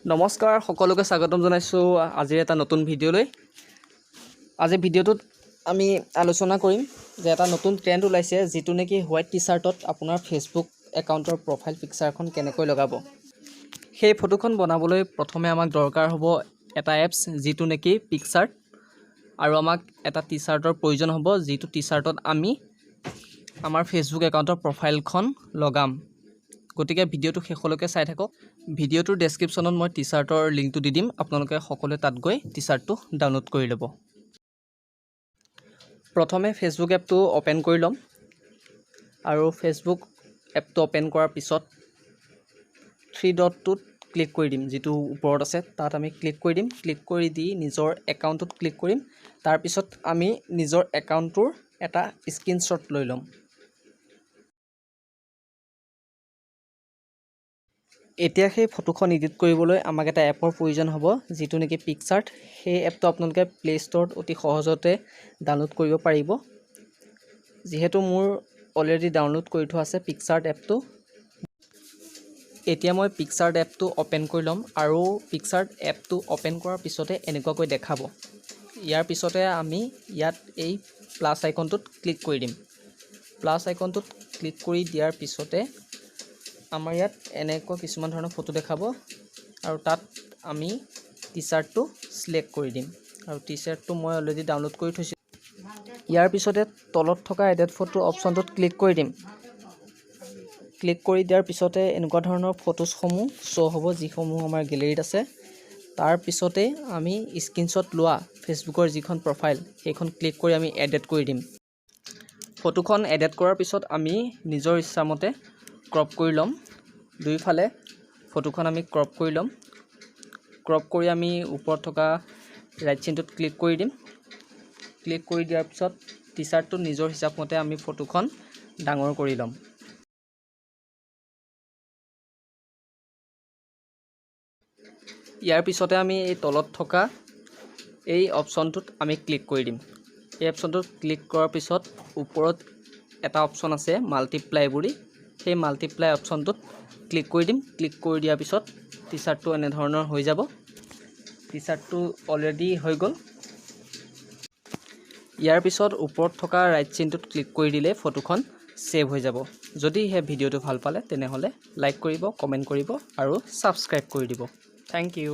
নমস্কাৰ, সকলোকে স্বাগতম জনাইছোঁ আজিৰ এটা নতুন ভিডিঅ'লৈ। আজিৰ ভিডিঅ'টোত আমি আলোচনা কৰিম যে এটা নতুন ট্ৰেণ্ড ওলাইছে, যিটো নেকি হোৱাইট টি চাৰ্টত আপোনাৰ ফেচবুক একাউণ্টৰ প্ৰফাইল পিকচাৰখন কেনেকৈ লগাব। সেই ফটোখন বনাবলৈ প্ৰথমে আমাক দৰকাৰ হ'ব এটা এপছ, যিটো নেকি পিকচাৰ্ট, আৰু আমাক এটা টি চাৰ্টৰ প্ৰয়োজন হ'ব, যিটো টি চাৰ্টত আমি আমাৰ ফেচবুক একাউণ্টৰ প্ৰফাইলখন লগাম। গতিকে ভিডিঅ'টো শেষলৈকে চাই থাকক। ভিডিঅ'টোৰ ডেছক্ৰিপশ্যনত মই টি চাৰ্টৰ লিংকটো দি দিম। আপোনালোকে সকলোৱে তাত গৈ টি চাৰ্টটো ডাউনলোড কৰি ল'ব। প্ৰথমে ফেচবুক এপটো অ'পেন কৰি ল'ম আৰু ফেচবুক এপটো অ'পেন কৰাৰ পিছত থ্ৰী ডটটোত ক্লিক কৰি দিম। যিটো ওপৰত আছে, তাত আমি ক্লিক কৰি দিম। ক্লিক কৰি দি নিজৰ একাউণ্টটোত ক্লিক কৰিম। তাৰপিছত আমি নিজৰ একাউণ্টটোৰ এটা স্ক্ৰীনশ্বট লৈ ল'ম। এতিয়া সেই ফটোখন এডিট কৰিবলৈ আমাক এটা এপৰ প্ৰয়োজন হ'ব, যিটো নেকি পিকচাৰ্ট। সেই এপটো আপোনালোকে প্লে' ষ্ট'ৰত অতি সহজতে ডাউনলোড কৰিব পাৰিব। যিহেতু মোৰ অলৰেডি ডাউনলোড কৰি থোৱা আছে পিকচাৰ্ট এপটো, এতিয়া মই পিকচাৰ্ট এপটো অ'পেন কৰি ল'ম আৰু পিকচাৰ্ট এপটো অ'পেন কৰাৰ পিছতে এনেকুৱাকৈ দেখাব। ইয়াৰ পিছতে আমি ইয়াত এই প্লাছ আইকনটোত ক্লিক কৰি দিম। প্লাছ আইকনটোত ক্লিক কৰি দিয়াৰ পিছতে আমাৰ ইয়াত এনেকুৱা কিছুমান ধৰণৰ ফটো দেখাব আৰু তাত আমি টি চাৰ্টটো চিলেক্ট কৰি দিম আৰু টি চাৰ্টটো মই অলৰেডি ডাউনলোড কৰি থৈছোঁ। ইয়াৰ পিছতে তলত থকা এডেড ফটো অপশ্যনটোত ক্লিক কৰি দিম। ক্লিক কৰি দিয়াৰ পিছতে এনেকুৱা ধৰণৰ ফটোজসমূহ শ্ব' হ'ব, যিসমূহ আমাৰ গেলেৰীত আছে। তাৰ পিছতে আমি স্ক্ৰীনশ্বট লোৱা ফেচবুকৰ যিখন প্ৰফাইল, সেইখন ক্লিক কৰি আমি এডেড কৰি দিম। ফটোখন এডেড কৰাৰ পিছত আমি নিজৰ ইচ্ছামতে ক্ৰপ কৰি ল'ম। দুয়োফালে ফটোখন আমি ক্ৰপ কৰি ল'ম। ক্ৰপ কৰি আমি ওপৰত থকা ৰাইট চিনটোত ক্লিক কৰি দিম। ক্লিক কৰি দিয়াৰ পিছত টি চাৰ্টটো নিজৰ হিচাপমতে আমি ফটোখন ডাঙৰ কৰি ল'ম। ইয়াৰ পিছতে আমি এই তলত থকা এই অপশ্যনটোত আমি ক্লিক কৰি দিম। এই অপশ্যনটোত ক্লিক কৰাৰ পিছত ওপৰত এটা অপশ্যন আছে মাল্টিপ্লাই বুলি, সেই মাল্টিপ্লাই অপশ্যনটোত ক্লিক কৰি দিম। ক্লিক কৰি দিয়াৰ পিছত টি চাৰ্টটো এনেধৰণৰ হৈ যাব। টি চাৰ্টটো অলৰেডি হৈ গ'ল। ইয়াৰ পিছত ওপৰত থকা ৰাইট চিনটোত ক্লিক কৰি দিলে ফটোখন ছেভ হৈ যাব। যদিহে ভিডিঅ'টো ভাল পালে, তেনেহ'লে লাইক কৰিব, কমেণ্ট কৰিব আৰু ছাবস্ক্ৰাইব কৰি দিব। Thank you.